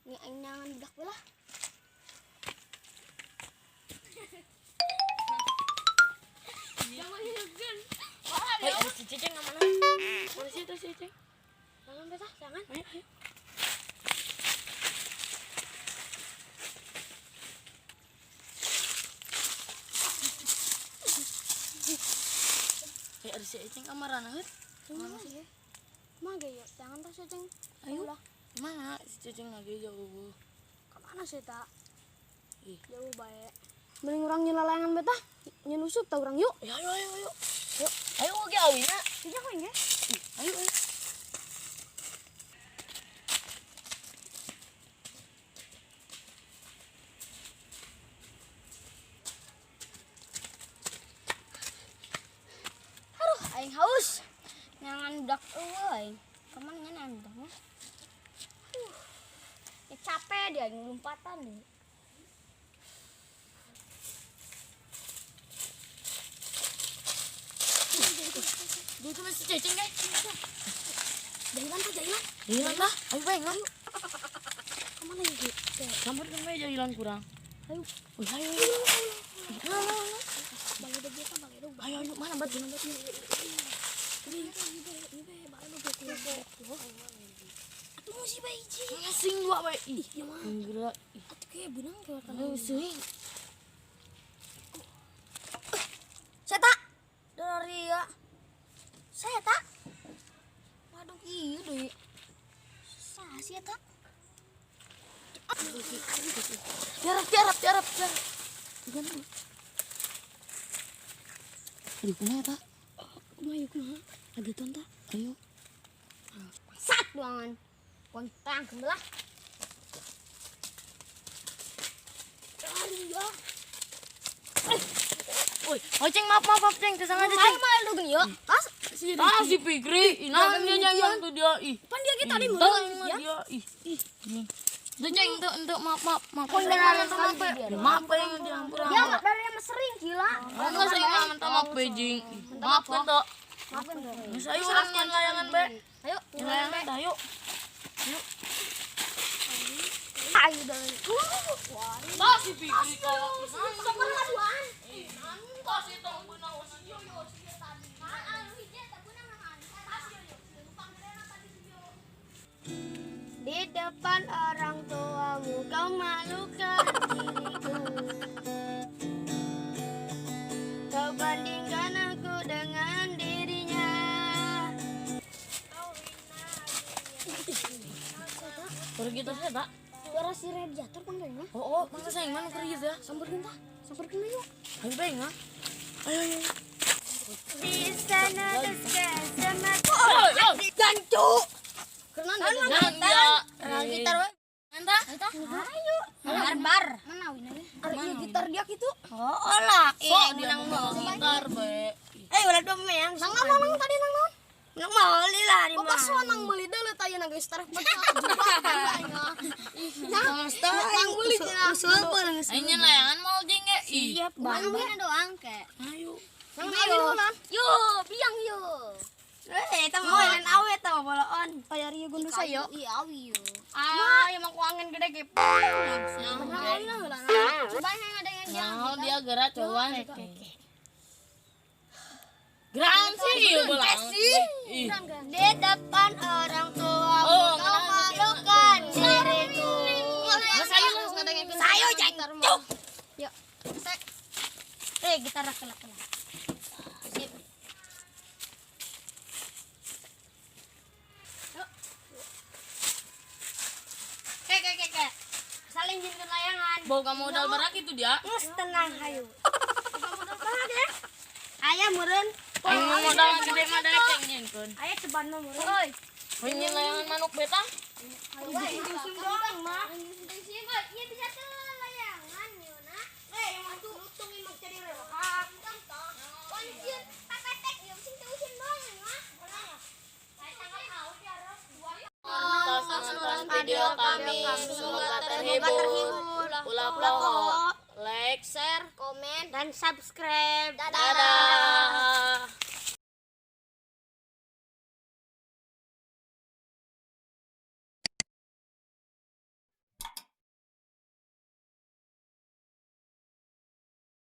Ini aing nangan budak lah. Jangan hidup. Hei, ada si Ceceng mana? Mana sih itu si Ceceng? Jangan betah, jangan. Ayo, ayo. Eh, ada si Eceng kamarana heuh. Mana sih? Mana ya? Jangan tas Ceceng. Ayo. Ulah. Mana si Ceceng lagi jauh. Kemana sih tak? Ih. Jauh baik. Mending urang nyeun layangan betah. Nyeun useup tah urang yuk. Ayo, ayo, ayo, ayo. Yuk, ayo oge awina. Tidak kok ya? Ih, ayo, ayo. Aduh, aing haus. Nyangan budak eueuh aing. Kemana nyangan budaknya? Ya capek dia aing lompatan deh. Dia itu masih Ceceng guys. Jalan tuh jalan. Jalan lah, ayo bae ngam. Kemana ya, Ki? Sampeurkeun bae jalan kurang. Ayo. Wih, ayo, ayo. Ih, ayo, ayo, ayo. Balik deh kita, balik deh. Ayo, ayo, mana batu? Iya, iya, balik deh kita. Atuh musibah hiji. Ngasing dua bae. Ih, Iya mah. gerak. Ih, Atuh kayak benang kayak ayo seuing. Saya tak dari ya. Saya tak. Waduh, iya deh. Sah sih tak. Tiarap, tiarap, tiarap, tiarap. Tiga dulu. Aduh, kumaha ta? Kumaha yuk kumaha? Lagi tuan tak? Ayo. Sat doangan. Kontang kebelah. Aduh ya. Woi, oh Ceng, maaf, maaf, maaf, Ceng, kesana aja, Ceng. Ayo malah lu gini yuk. As si Ah, si Fikri, ih, nah, dia jangan tuh dia, ih. Pan dia kita tadi Ih, meureun tuh, ya. dia, ih, ih. Ih. Tuh, Ceng, tuh, tuh, maaf, maaf, maaf. Pon dari Maaf, sekali dia. maaf, yang diampura. Dia mah dari yang sering gila. Enggak sering mah minta maaf bejing. Maaf kan tuh. Maafin dong. Geus ayo urang nyen layangan be. Ayo, Nyen layangan tah yuk. Ayo dari. Wah, Tah si Fikri kalau duaan. Tah si tong beunang Di depan orang tuamu kau malukan diriku. Kau bandingkan aku dengan dirinya. Keur gitu saya tak. Suara si radiator panggilnya. Oh, oh, masa sayang mana keur gitu ya? Samperkeun tah, samperkeun yuk. Ayo bae ngah. Ayo, ayo. Di sana sama Oh, oh. Gancu. Karena Jangan dia. Gitar we. Mantap. Ayo. Barbar. Mana wina? Ari gitar dia gitu. Oh lah, Sok dia mau gitar be. Eh, ulah dua meang. Nang apa nang tadi nang naon? Nang meuli lah di Kok mana. pas nang meuli deuleu tah ayeuna geus tareh pecah jumpa aing. Nang meuli cenah. Usul pun geus. Ayo nyen layangan mau jeng ge. Ih. Siap, Bang Bang. doang ke. Ayo. Nang ayo. Yo, biang yo. Eh, eta mah lain awe eta mah boloon. Kayak Rio Gundusa yo. Iya, awi yo. Ah, ya mah ku angin gede ge. Coba yang ada yang dia. Nah, dia gerak cowan. Gerak sih ieu bola. Ih. Di depan orang tua Oh, kau malukan diriku. Mas ayo lah Sayo jancuk. Yuk. Eh, gitar kelak kelak. Sip. Kek kek kek kek. Saling jinkeun layangan. Boga modal berak itu dia. Geus tenang hayu. Aya meureun. Aing modal gede mah daek yang nyenkeun. Aya ceban mah meureun. Oi. Aing nyen layangan manuk beta. Usul doang mah. Iya bisa tuh layangan Yuna. Eh, yang mah lutung imah jadi rewak. Koncir papetek ya sing teusin doang mah. Tos nonton video kami, semoga terhibur. Ulah poho, like, Share, komen, Dan subscribe. Dadah.